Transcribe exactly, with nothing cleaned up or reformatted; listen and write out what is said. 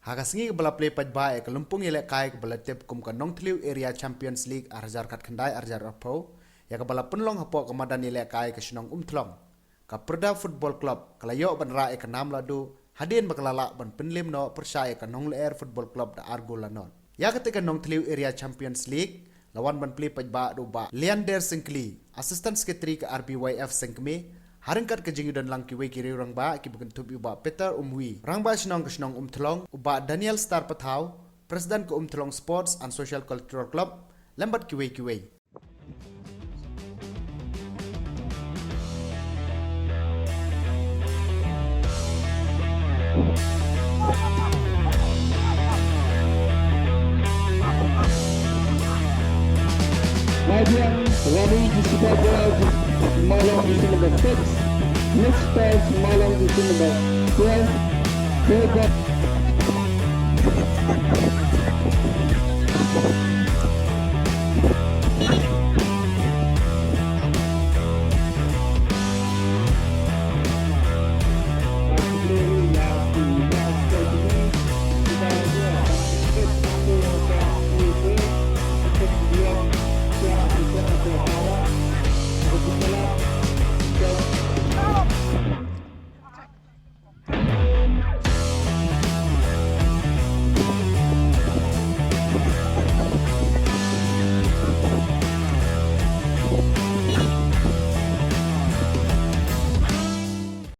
Ha ka sngi kaba la plie paidbah ïa ka lympung ïalehkai kaba la tip kum ka Nongthliew Area Champions League ar hajar khatkhyndai ar hajar arphew, ïa kaba la pynlong hapoh ka madan ïalehkai ka shnong Umthlong, ka Pyrda Football Club ka la ïoh ban rah ïa ka nam lahduh hadien ba ka la lah ban pynlem noh pyrshah ïa ka Nonglyer Football Club da ar gol la nod. Ïa katei ka Nongthliew Area Champions League la wan ban plie paidbah da u Bah Leander Syngkli, Assistant Secretary ka R B Y F Sengkmie, ha ryngkat ka jingïadon lang kiwei ki riew rangbah kiba kynthup ïa u Bah Peter Umwi, Rangbah Shnong ka shnong Umthlong, u Bah Daniel Star Pathaw, President ka Umthlong Sports and Social Cultural Club, lem bad kiwei kiwei. Radiant Rani Jessica Goyal, Malong, jersey number six. Miss Stars Malong, jersey number twelve. Goyal.